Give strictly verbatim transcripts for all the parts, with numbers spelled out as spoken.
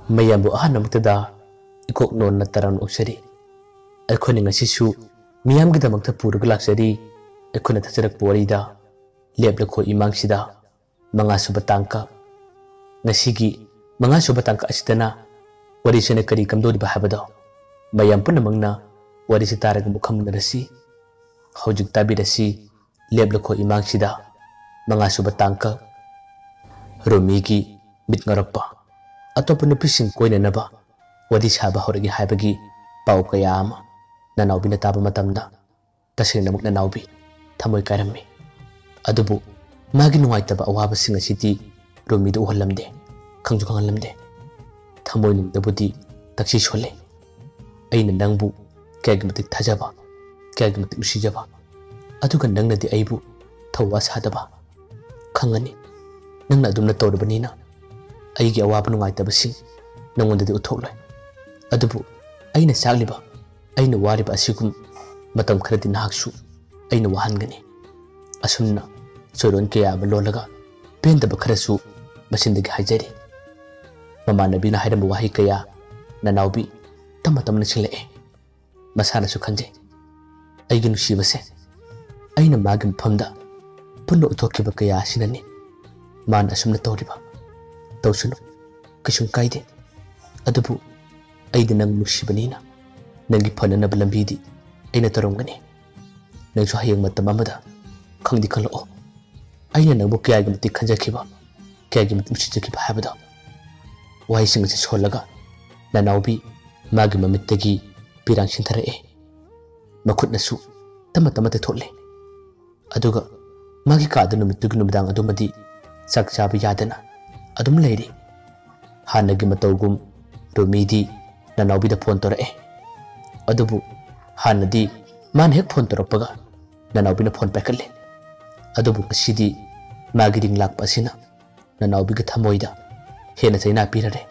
ꯃꯌꯥꯝꯕꯨ ꯑꯍꯥꯟꯕꯃꯛꯇꯗ ꯏꯀꯣꯛ ꯅꯣꯟꯅ ꯇꯔꯥꯝꯅ ꯑꯣꯛꯆꯔꯤ꯫ ꯑꯩꯈꯣꯏꯅ ꯉꯁꯤꯁꯨ ꯃꯤꯌꯥꯝꯒꯤꯗꯃꯛꯇ ꯄꯨꯔꯒ ꯂꯥꯛꯆꯔꯤ꯫ ꯑꯩꯈꯣꯏꯅ ꯊꯛꯆꯔꯛꯄ ꯋꯥꯔꯤꯗ ꯂꯦꯞꯂꯈꯣ ꯏꯃꯥꯡꯁꯤꯗ ꯃꯉꯥꯁꯨꯕ ꯇꯥꯡꯀꯛ꯫ ꯉꯁꯤꯒꯤ ꯃꯉꯥꯁꯨꯕ ꯇꯥꯡꯀꯛ ꯑꯁꯤꯗꯅ ꯋꯥꯔꯤꯁꯤꯅ ꯀꯔꯤ ꯀꯝꯗꯧꯔꯤꯕ ꯍꯥꯏꯕꯗꯣ ꯃꯌꯥꯝ ꯄꯨꯝꯅꯃꯛꯅ ꯋꯥꯔꯤꯁꯤ ꯇꯥꯔꯒ ꯑꯃꯨꯛ ꯈꯪꯃꯤꯟꯅꯔꯁꯤ꯫ ꯍꯧꯖꯤꯛ ꯇꯥꯕꯤꯔꯁꯤ ꯂꯦꯞꯂꯈꯣ ꯏꯃꯥꯡꯁꯤꯗ ꯃꯉꯥꯁꯨꯕ ꯇꯥꯡꯀꯛ꯫ ꯔꯣꯃꯤꯒꯤ ꯃꯤꯠ ꯉꯧꯔꯛꯄ꯫ ꯑꯇꯣꯞꯄ ꯅꯨꯄꯤꯁꯤꯡ ꯀꯣꯏꯅꯅꯕ ꯋꯥꯔꯤ ꯁꯥꯕ ꯍꯧꯔꯛꯏ ꯍꯥꯏꯕꯒꯤ ꯄꯥꯎ ꯀꯌꯥ ꯑꯃ ꯅꯅꯥꯎꯕꯤꯅ ꯇꯥꯕ ꯃꯇꯝꯗ ꯇꯁꯦꯡꯅꯃꯛ ꯅꯅꯥꯎꯕꯤ ꯊꯃꯣꯏ ꯀꯥꯏꯔꯝꯃꯤ꯫ ꯑꯗꯨꯕꯨ ꯃꯥꯒꯤ ꯅꯨꯡꯉꯥꯏꯇꯕ ꯑꯋꯥꯕꯁꯤꯡ ꯑꯁꯤꯗꯤ ꯔꯣꯃꯤꯗ ꯎꯍꯜꯂꯝꯗꯦ, ꯈꯪꯁꯨ ꯈꯪꯍꯜꯂꯝꯗꯦ꯫ ꯊꯃꯣꯏꯅꯨꯡꯗꯕꯨꯗꯤ ꯇꯛꯁꯤ ꯁꯣꯜꯂꯦ꯫ ꯑꯩꯅ ꯅꯪꯕꯨ ꯀꯌꯥꯒꯤ ꯃꯇꯤꯛ ꯊꯥꯖꯕ, ꯀꯌꯥꯒꯤ ꯃꯇꯤꯛ ꯅꯨꯡꯁꯤꯖꯕ, ꯑꯗꯨꯒ ꯅꯪꯅꯗꯤ ꯑꯩꯕꯨ ꯊꯧꯋꯥ ꯁꯥꯗꯕ꯫ ꯈꯪꯒꯅꯤ, ꯅꯪꯅ ꯑꯗꯨꯝꯅ ꯇꯧꯔꯕꯅꯤꯅ ꯑꯩꯒꯤ ꯑꯋꯥꯕ ꯅꯨꯡꯉꯥꯏꯇꯕꯁꯤꯡ ꯅꯪꯉꯣꯟꯗꯗꯤ ꯎꯠꯊꯣꯛꯂꯣꯏ꯫ ꯑꯗꯨꯕꯨ ꯑꯩꯅ ꯆꯥꯛꯂꯤꯕ, ꯑꯩꯅ ꯋꯥꯔꯤꯕ ꯑꯁꯤꯒꯨꯝ ꯃꯇꯝ ꯈꯔꯗꯤ ꯅꯍꯥꯛꯁꯨ ꯑꯩꯅ ꯋꯥꯍꯟꯒꯅꯤ꯫ ꯑꯁꯨꯝꯅ ꯆꯣꯏꯔꯣꯟ ꯀꯌꯥ ꯑꯃ ꯂꯣꯜꯂꯒ ꯄꯦꯟꯗꯕ ꯈꯔꯁꯨ ꯃꯆꯤꯟꯗꯒꯤ ꯍꯥꯏꯖꯔꯤ꯫ ꯃꯃꯥꯟꯅꯕꯤꯅ ꯍꯥꯏꯔꯝꯕ ꯋꯥꯍꯩ ꯀꯌꯥ ꯅꯅꯥꯎꯕꯤ ꯇꯞꯅ ꯇꯞꯅ ꯅꯤꯡꯁꯤꯡꯂꯛꯑꯦ꯫ ꯃꯁꯥꯅꯁꯨ ꯈꯟꯖꯩ, ꯑꯩꯒꯤ ꯅꯨꯡꯁꯤꯕꯁꯦ ꯑꯩꯅ ꯃꯥꯒꯤ ꯃꯐꯝꯗ ꯄꯨꯟꯅ ꯎꯠꯊꯣꯛꯈꯤꯕ ꯀꯌꯥ ꯑꯁꯤꯅꯅꯤ ꯃꯥꯅ ꯑꯁꯨꯝꯅ ꯇꯧꯔꯤꯕ꯫ ꯇꯧꯁꯅꯨ, ꯀꯩꯁꯨꯝ ꯀꯥꯏꯗꯦ꯫ ꯑꯗꯨꯕꯨ ꯑꯩꯗꯤ ꯅꯪ ꯅꯨꯡꯁꯤꯕꯅꯤꯅ ꯅꯪꯒꯤ ꯐꯅꯅꯕ ꯂꯝꯕꯤꯗꯤ ꯑꯩꯅ ꯇꯧꯔꯝꯒꯅꯤ꯫ ꯅꯪꯁꯨ ꯍꯌꯦꯡ ꯃꯇꯝ ꯑꯃꯗ ꯈꯪꯗꯤ ꯈꯪꯂꯛꯑꯣ, ꯑꯩꯅ ꯅꯪꯕꯨ ꯀꯌꯥꯒꯤ ꯃꯇꯤꯛ ꯈꯟꯖꯈꯤꯕ, ꯀꯌꯥꯒꯤ ꯃꯇꯤꯛ ꯅꯨꯡꯁꯤꯖꯈꯤꯕ ꯍꯥꯏꯕꯗꯣ꯫ ꯋꯥꯍꯩꯁꯤꯡ ꯑꯁꯤ ꯁꯣꯜꯂꯒ ꯅꯅꯥꯎꯕꯤ ꯃꯥꯒꯤ ꯃꯃꯤꯠꯇꯒꯤ ꯄꯤꯔꯥꯡ ꯁꯤꯟꯊꯔꯛꯑꯦ꯫ ꯃꯈꯨꯠꯅꯁꯨ ꯇꯞꯅ ꯇꯞꯅ ꯇꯩꯊꯣꯛꯂꯦ꯫ ꯑꯗꯨꯒ ꯃꯥꯒꯤ ꯀꯥꯗ ꯅꯨꯃꯤꯠꯇꯨꯒꯤ ꯅꯨꯃꯤꯗꯥꯡ ꯑꯗꯨꯃꯗꯤ ꯆꯥꯛ ꯆꯥꯕ ꯌꯥꯗꯅ ꯑꯗꯨꯝ ꯂꯩꯔꯤ꯫ ꯍꯥꯟꯅꯒꯤ ꯃꯇꯧꯒꯨꯝ ꯔꯣꯃꯤꯗꯤ ꯅꯅꯥꯎꯕꯤꯗ ꯐꯣꯟ ꯇꯧꯔꯛꯑꯦ꯫ ꯑꯗꯨꯕꯨ ꯍꯥꯟꯅꯗꯤ ꯃꯥꯅ ꯍꯦꯛ ꯐꯣꯟ ꯇꯧꯔꯛꯄꯒ ꯅꯅꯥꯎꯕꯤꯅ ꯐꯣꯟ ꯄꯥꯏꯈꯠꯂꯦ꯫ ꯑꯗꯨꯕꯨ ꯉꯁꯤꯗꯤ ꯃꯥꯒꯤ ꯔꯤꯡ ꯂꯥꯛꯄ ꯑꯁꯤꯅ ꯅꯅꯥꯎꯕꯤꯒꯤ ꯊꯃꯣꯏꯗ ꯍꯦꯟꯅ ꯆꯩꯅꯥ ꯄꯤꯔꯔꯦ꯫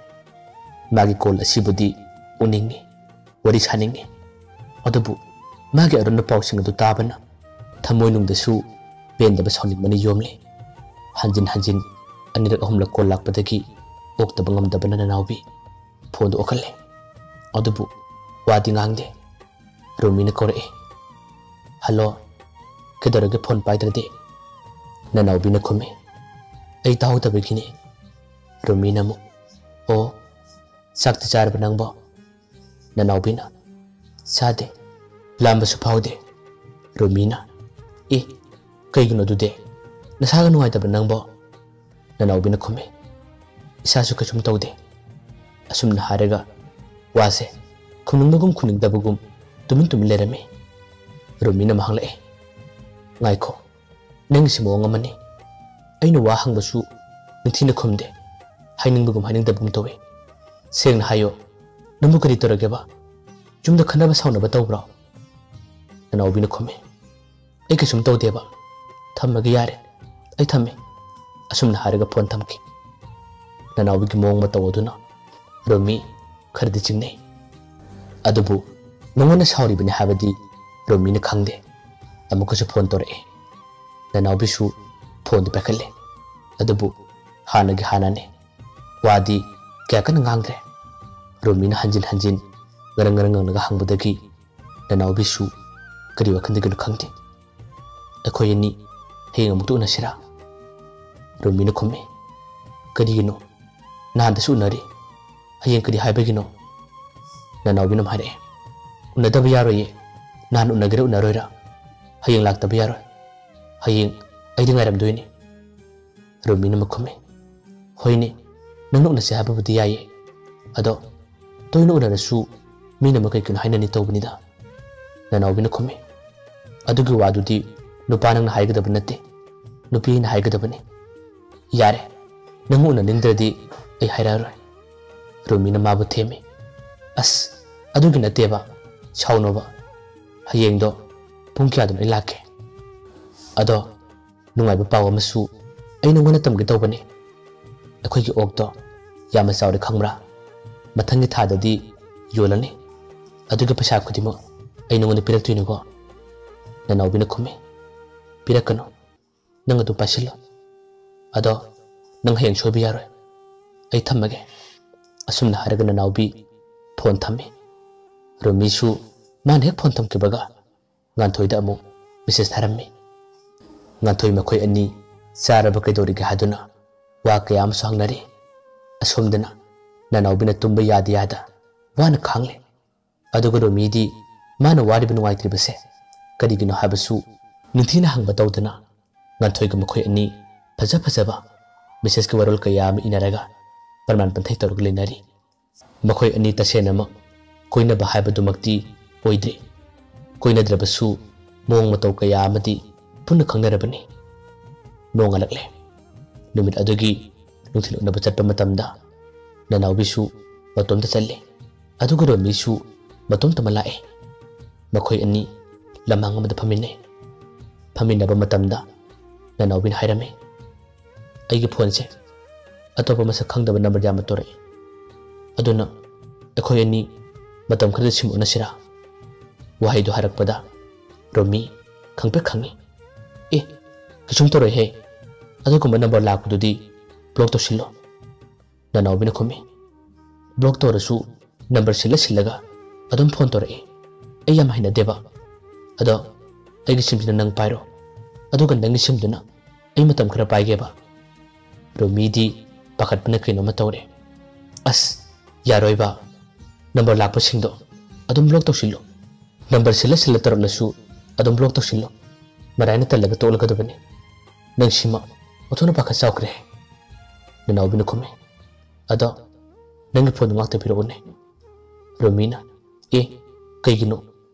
ꯃꯥꯒꯤ ꯀꯣꯜ ꯑꯁꯤꯕꯨꯗꯤ ꯎꯅꯤꯡꯉꯤ, ꯋꯥꯔꯤ ꯁꯥꯅꯤꯡꯉꯤ꯫ ꯑꯗꯨꯕꯨ ꯃꯥꯒꯤ ꯑꯔꯨꯝꯕ ꯄꯥꯎꯁꯤꯡ ꯑꯗꯨ ꯇꯥꯕꯅ ꯊꯃꯣꯏꯅꯨꯡꯗꯁꯨ ꯄꯦꯟꯗꯕ ꯁꯥꯎꯅꯤꯡꯕꯅ ꯌꯣꯝꯂꯤ꯫ ꯍꯟꯖꯤꯟ ꯍꯟꯖꯤꯟ ꯑꯅꯤꯔꯛ ꯑꯍꯨꯝꯂꯛ ꯀꯣꯜ ꯂꯥꯛꯄꯗꯒꯤ ꯑꯣꯛꯇꯕ ꯉꯝꯗꯕꯅ ꯅꯅꯥꯎꯕꯤ ꯐꯣꯟꯗꯨ ꯑꯣꯛꯍꯜꯂꯦ꯫ ꯑꯗꯨꯕꯨ ꯋꯥꯗꯤ ꯉꯥꯡꯗꯦ꯫ ꯔꯣꯃꯤꯅ ꯀꯧꯔꯛꯏ, "ꯍꯜꯂꯣ, ꯀꯩꯗꯧꯔꯒꯦ ꯐꯣꯟ ꯄꯥꯏꯗ꯭ꯔꯗꯤ?" ꯅꯅꯥꯎꯕꯤꯅ ꯈꯨꯝꯃꯤ, "ꯑꯩ ꯇꯥꯍꯧꯗꯕꯒꯤꯅꯤ꯫" ꯔꯣꯃꯤꯅ ꯑꯃꯨꯛ, "ꯑꯣ, ꯆꯥꯛꯇꯤ ꯆꯥꯔꯕ ꯅꯪꯕꯣ?" ꯅꯅꯥꯎꯕꯤꯅ, "ꯆꯥꯗꯦ, ꯂꯥꯝꯕꯁꯨ ꯐꯥꯎꯗꯦ꯫" ꯔꯣꯃꯤꯅ, "ꯑꯦ, ꯀꯩꯒꯤꯅꯣ ꯑꯗꯨꯗꯤ? ꯅꯁꯥꯒ ꯅꯨꯡꯉꯥꯏꯇꯕ꯭ꯔꯥ ꯅꯪꯕꯣ?" ꯅꯅꯥꯎꯕꯤꯅ ꯈꯨꯝꯃꯤ, "ꯏꯁꯥꯁꯨ ꯀꯩꯁꯨꯝ ꯇꯧꯗꯦ꯫" ꯑꯁꯨꯝꯅ ꯍꯥꯏꯔꯒ ꯋꯥꯁꯦ ꯈꯨꯝꯅꯤꯡꯕꯒꯨꯝ ꯈꯨꯝꯅꯤꯡꯗꯕꯒꯨꯝ ꯇꯨꯃꯤꯟ ꯇꯨꯃꯤꯟ ꯂꯩꯔꯝꯃꯤ꯫ ꯔꯣꯃꯤꯅ ꯑꯃ ꯍꯪꯂꯛꯑꯦ, "ꯉꯥꯏꯈꯣ, ꯅꯪꯒꯤꯁꯤ ꯃꯑꯣꯡ ꯑꯃꯅꯤ꯫ ꯑꯩꯅ ꯋꯥ ꯍꯪꯕꯁꯨ ꯅꯤꯡꯊꯤꯅ ꯈꯨꯝꯗꯦ, ꯍꯥꯏꯅꯤꯡꯕꯒꯨꯝ ꯍꯥꯏꯅꯤꯡꯗꯕꯒꯨꯝ ꯇꯧꯏ꯫ ꯁꯦꯡꯅ ꯍꯥꯏꯌꯣ, ꯅꯪꯕꯨ ꯀꯔꯤ ꯇꯧꯔꯒꯦꯕ? ꯌꯨꯝꯗ ꯈꯠꯅꯕ ꯁꯥꯎꯅꯕ ꯇꯧꯕ꯭ꯔꯣ?" ꯅꯅꯥꯎꯕꯤꯅ ꯈꯨꯝꯃꯤ, "ꯑꯩ ꯀꯩꯁꯨꯝ ꯇꯧꯗꯦꯕ꯫ ꯊꯝꯃꯒꯦ ꯌꯥꯔꯦ, ꯑꯩ ꯊꯝꯃꯦ꯫" ꯑꯁꯨꯝꯅ ꯍꯥꯏꯔꯒ ꯐꯣꯟ ꯊꯝꯈꯤ꯫ ꯅꯅꯥꯎꯕꯤꯒꯤ ꯃꯑꯣꯡ ꯃꯇꯧ ꯑꯗꯨꯅ ꯔꯣꯃꯤ ꯈꯔꯗꯤ ꯆꯤꯡꯅꯩ꯫ ꯑꯗꯨꯕꯨ ꯃꯉꯣꯟꯗ ꯁꯥꯎꯔꯤꯕꯅꯤ ꯍꯥꯏꯕꯗꯤ ꯔꯣꯃꯤꯅ ꯈꯪꯗꯦ꯫ ꯑꯃꯨꯛꯀꯁꯨ ꯐꯣꯟ ꯇꯧꯔꯛꯑꯦ꯫ ꯅꯅꯥꯎꯕꯤꯁꯨ ꯐꯣꯟꯗꯨ ꯄꯥꯏꯈꯠꯂꯦ꯫ ꯑꯗꯨꯕꯨ ꯍꯥꯟꯅꯒꯤ ꯍꯥꯟꯅꯅꯦ꯫ ꯋꯥꯗꯤ ꯀꯌꯥ ꯀꯟꯅ ꯉꯥꯡꯗ꯭ꯔꯦ꯫ ꯔꯣꯃꯤꯅ ꯍꯟꯖꯤꯟ ꯍꯟꯖꯤꯟ ꯉꯔꯪ ꯉꯔꯪ ꯉꯪꯂꯒ ꯍꯪꯕꯗꯒꯤ ꯅꯅꯥꯎꯕꯤꯁꯨ ꯀꯔꯤ ꯋꯥꯈꯜꯗꯒꯤꯅꯣ ꯈꯪꯗꯦ꯫ "ꯑꯩꯈꯣꯏ ꯑꯅꯤ ꯍꯌꯦꯡ ꯑꯃꯨꯛꯇ ꯎꯅꯁꯤꯔꯥ?" ꯔꯣꯃꯤꯅ ꯈꯨꯝꯃꯤ꯫ "ꯀꯔꯤꯒꯤꯅꯣ? ꯅꯍꯥꯟꯗꯁꯨ ꯎꯅꯔꯤ꯫ ꯍꯌꯦꯡ ꯀꯔꯤ ꯍꯥꯏꯕꯒꯤꯅꯣ?" ꯅꯅꯥꯎꯕꯤꯅ ꯑꯃꯨꯛ ꯍꯥꯏꯔꯛꯑꯦ꯫ "ꯎꯅꯗꯕ ꯌꯥꯔꯣꯏꯌꯦ꯫ ꯅꯍꯥꯟ ꯎꯅꯒꯦꯔꯥ ꯎꯅꯔꯣꯏꯔꯥ, ꯍꯌꯦꯡ ꯂꯥꯛꯇꯕ ꯌꯥꯔꯣꯏ꯫ ꯍꯌꯦꯡ ꯑꯩꯗꯤ ꯉꯥꯏꯔꯝꯗꯣꯏꯅꯤ꯫" ꯔꯣꯃꯤꯅ ꯑꯃꯨꯛ ꯈꯨꯝꯃꯤ꯫ "ꯍꯣꯏꯅꯦ, ꯅꯪꯅ ꯎꯅꯁꯦ ꯍꯥꯏꯕꯕꯨꯗꯤ ꯌꯥꯏꯌꯦ꯫ ꯑꯗꯣ ꯇꯣꯏꯅ ꯎꯅꯔꯁꯨ ꯃꯤꯅ ꯑꯃ ꯀꯩ ꯀꯩꯅꯣ ꯍꯥꯏꯅꯅꯤ ꯇꯧꯕꯅꯤꯗ꯫" ꯅꯅꯥꯎꯕꯤꯅ ꯈꯨꯝꯃꯤ꯫ "ꯑꯗꯨꯒꯤ ꯋꯥꯗꯨꯗꯤ ꯅꯨꯄꯥ ꯅꯪꯅ ꯍꯥꯏꯒꯗꯕ ꯅꯠꯇꯦ, ꯅꯨꯄꯤ ꯑꯩꯅ ꯍꯥꯏꯒꯗꯕꯅꯤ꯫ ꯌꯥꯔꯦ, ꯅꯪ ꯎꯅꯅꯤꯡꯗ꯭ꯔꯗꯤ ꯑꯩ ꯍꯥꯏꯔꯛꯑꯔꯣꯏ꯫" ꯔꯣꯃꯤꯅ ꯃꯥꯕꯨ ꯊꯦꯝꯃꯤ꯫ "ꯑꯁ, ꯑꯗꯨꯒꯤ ꯅꯠꯇꯦꯕ, ꯁꯥꯎꯅꯣꯕ꯫ ꯍꯌꯦꯡꯗꯣ ꯄꯨꯡ ꯀꯌꯥꯗꯅꯣ ꯑꯩ ꯂꯥꯛꯀꯦ꯫ ꯑꯗꯣ ꯅꯨꯡꯉꯥꯏꯕ ꯄꯥꯎ ꯑꯃꯁꯨ ꯑꯩ ꯅꯉꯣꯟꯗ ꯇꯝꯒꯦ ꯇꯧꯕꯅꯤ꯫ ꯑꯩꯈꯣꯏꯒꯤ ꯑꯣꯛꯇꯣ ꯌꯥꯝꯅ ꯆꯥꯎꯔꯦ ꯈꯪꯕ꯭ꯔꯥ? ꯃꯊꯪꯒꯤ ꯊꯥꯗꯗꯤ ꯌꯣꯜꯂꯅꯤ꯫ ꯑꯗꯨꯒꯤ ꯄꯩꯁꯥ ꯈꯨꯗꯤꯡꯃꯛ ꯑꯩ ꯅꯉꯣꯟꯗ ꯄꯤꯔꯛꯇꯣꯏꯅꯤꯀꯣ꯫" ꯅꯅꯥꯎꯕꯤꯅ ꯈꯨꯝꯃꯤ꯫ "ꯄꯤꯔꯛꯀꯅꯨ, ꯅꯪ ꯑꯗꯨꯝ ꯄꯥꯏꯁꯤꯜꯂꯣ꯫ ꯑꯗꯣ ꯅꯪ ꯍꯌꯦꯡ ꯁꯣꯏꯕ ꯌꯥꯔꯣꯏ꯫ ꯑꯩ ꯊꯝꯃꯒꯦ꯫" ꯑꯁꯨꯝꯅ ꯍꯥꯏꯔꯒ ꯅꯅꯥꯎꯕꯤ ꯐꯣꯟ ꯊꯝꯃꯤ꯫ ꯔꯣꯃꯤꯁꯨ ꯃꯥꯅ ꯍꯦꯛ ꯐꯣꯟ ꯊꯝꯈꯤꯕꯒ ꯉꯥꯟꯊꯣꯏꯗ ꯑꯃꯨꯛ ꯃꯦꯁꯦꯖ ꯊꯥꯔꯝꯃꯤ꯫ ꯉꯥꯟꯊꯣꯏ ꯃꯈꯣꯏ ꯑꯅꯤ ꯆꯥꯔꯕ ꯀꯩꯗꯧꯔꯤꯒꯦ ꯍꯥꯏꯗꯨꯅ ꯋꯥ ꯀꯌꯥ ꯑꯃꯁꯨ ꯍꯪꯅꯔꯤ꯫ ꯑꯁꯣꯝꯗꯅ ꯅꯅꯥꯎꯕꯤꯅ ꯇꯨꯝꯕ ꯌꯥꯗ ꯌꯥꯗ ꯋꯥꯅ ꯈꯥꯡꯂꯤ꯫ ꯑꯗꯨꯒ ꯔꯣꯃꯤꯗꯤ ꯃꯥꯅ ꯋꯥꯔꯤꯕ ꯅꯨꯡꯉꯥꯏꯇ꯭ꯔꯤꯕꯁꯦ ꯀꯔꯤꯒꯤꯅꯣ ꯍꯥꯏꯕꯁꯨ ꯅꯤꯡꯊꯤꯅ ꯍꯪꯕ ꯇꯧꯗꯅ ꯉꯥꯟꯊꯣꯏꯒ ꯃꯈꯣꯏ ꯑꯅꯤ ꯐꯖ ꯐꯖꯕ ꯃꯦꯁꯦꯖꯀꯤ ꯋꯥꯔꯣꯜ ꯀꯌꯥ ꯑꯃ ꯏꯅꯔꯒ ꯄ꯭ꯔꯃꯥꯟ ꯄꯟꯊꯩ ꯇꯧꯔꯒ ꯂꯩꯅꯔꯤ꯫ ꯃꯈꯣꯏ ꯑꯅꯤ ꯇꯁꯦꯡꯅꯃꯛ ꯀꯣꯏꯅꯕ ꯍꯥꯏꯕꯗꯨꯃꯛꯇꯤ ꯑꯣꯏꯗ꯭ꯔꯤ꯫ ꯀꯣꯏꯅꯗ꯭ꯔꯕꯁꯨ ꯃꯑꯣꯡ ꯃꯇꯧ ꯀꯌꯥ ꯑꯃꯗꯤ ꯄꯨꯟꯅ ꯈꯪꯅꯔꯕꯅꯤ꯫ ꯅꯣꯡꯉꯥꯜꯂꯛꯂꯦ꯫ ꯅꯨꯃꯤꯠ ꯑꯗꯨꯒꯤ ꯅꯨꯡꯊꯤꯜ ꯎꯅꯕ ꯆꯠꯄ ꯃꯇꯝꯗ ꯅꯅꯥꯎꯕꯤꯁꯨ ꯃꯇꯣꯝꯇ ꯆꯠꯂꯤ꯫ ꯑꯗꯨꯒ ꯔꯣꯃꯤꯁꯨ ꯃꯇꯣꯝꯇꯃꯛ ꯂꯥꯛꯏ꯫ ꯃꯈꯣꯏ ꯑꯅꯤ ꯂꯝꯍꯥꯡ ꯑꯃꯗ ꯐꯝꯃꯤꯟꯅꯩ꯫ ꯐꯝꯃꯤꯟꯅꯕ ꯃꯇꯝꯗ ꯅꯅꯥꯎꯕꯤꯅ ꯍꯥꯏꯔꯝꯃꯤ, "ꯑꯩꯒꯤ ꯐꯣꯟꯁꯦ ꯑꯇꯣꯞꯄ ꯃꯁꯛ ꯈꯪꯗꯕ ꯅꯝꯕꯔ ꯌꯥꯝꯅ ꯇꯧꯔꯛꯏ꯫ ꯑꯗꯨꯅ ꯑꯩꯈꯣꯏ ꯑꯅꯤ ꯃꯇꯝ ꯈꯔꯗ ꯁꯤꯝ ꯑꯣꯟꯅꯁꯤꯔꯥ?" ꯋꯥꯍꯩꯗꯨ ꯍꯥꯏꯔꯛꯄꯗ ꯔꯣꯃꯤ ꯈꯪꯄ꯭ꯔꯦꯛ ꯈꯪꯉꯤ꯫ "ꯑꯦ, ꯀꯩꯁꯨꯝ ꯇꯧꯔꯣꯏꯍꯦ꯫ ꯑꯗꯨꯒꯨꯝꯕ ꯅꯝꯕꯔ ꯂꯥꯛꯄꯗꯨꯗꯤ ꯕ꯭ꯂꯣꯛ ꯇꯧꯁꯤꯜꯂꯣ꯫" ꯅꯅꯥꯎꯕꯤꯅ ꯈꯨꯝꯃꯤ, "ꯕ꯭ꯂꯣꯛ ꯇꯧꯔꯁꯨ ꯅꯝꯕꯔ ꯁꯤꯜꯂ ꯁꯤꯜꯂꯒ ꯑꯗꯨꯝ ꯐꯣꯟ ꯇꯧꯔꯛꯏ꯫ ꯑꯩ ꯌꯥꯝ ꯍꯩꯅꯗꯦꯕ꯫ ꯑꯗꯣ ꯑꯩꯒꯤ ꯁꯤꯝꯁꯤꯅ ꯅꯪ ꯄꯥꯏꯔꯣ, ꯑꯗꯨꯒ ꯅꯪꯒꯤ ꯁꯤꯝꯗꯨꯅ ꯑꯩ ꯃꯇꯝ ꯈꯔ ꯄꯥꯏꯒꯦꯕ꯫" ꯔꯣꯃꯤꯗꯤ ꯄꯥꯈꯠꯄꯅ ꯀꯩꯅꯣꯝꯃ ꯇꯧꯔꯦ꯫ "ꯑꯁ, ꯌꯥꯔꯣꯏꯕ꯫ ꯅꯝꯕꯔ ꯂꯥꯛꯄꯁꯤꯡꯗꯣ ꯑꯗꯨꯝ ꯕ꯭ꯂꯣꯛ ꯇꯧꯁꯤꯜꯂꯨ꯫ ꯅꯝꯕꯔ ꯁꯤꯜꯂ ꯁꯤꯜꯂ ꯇꯧꯔꯛꯂꯁꯨ ꯑꯗꯨꯝ ꯕ꯭ꯂꯣꯛ ꯇꯧꯁꯤꯜꯂꯨ꯫ ꯃꯔꯥꯏꯅ ꯇꯜꯂꯒ ꯇꯣꯛꯂꯒꯗꯕꯅꯤ꯫ ꯅꯪ ꯁꯤꯃ ꯑꯣꯟꯊꯣꯛꯅ ꯄꯥꯈꯠ ꯆꯥꯎꯈ꯭ꯔꯦ꯫" ꯅꯅꯥꯎꯕꯤꯅ ꯈꯨꯝꯃꯤ, "ꯑꯗꯣ ꯅꯪꯒꯤ ꯐꯣꯟꯗꯨ ꯉꯥꯛꯇ ꯄꯤꯔꯛꯎꯅꯦ꯫" ꯔꯣꯃꯤꯅ, "ꯑꯦ, ꯀꯩꯒꯤꯅꯣ?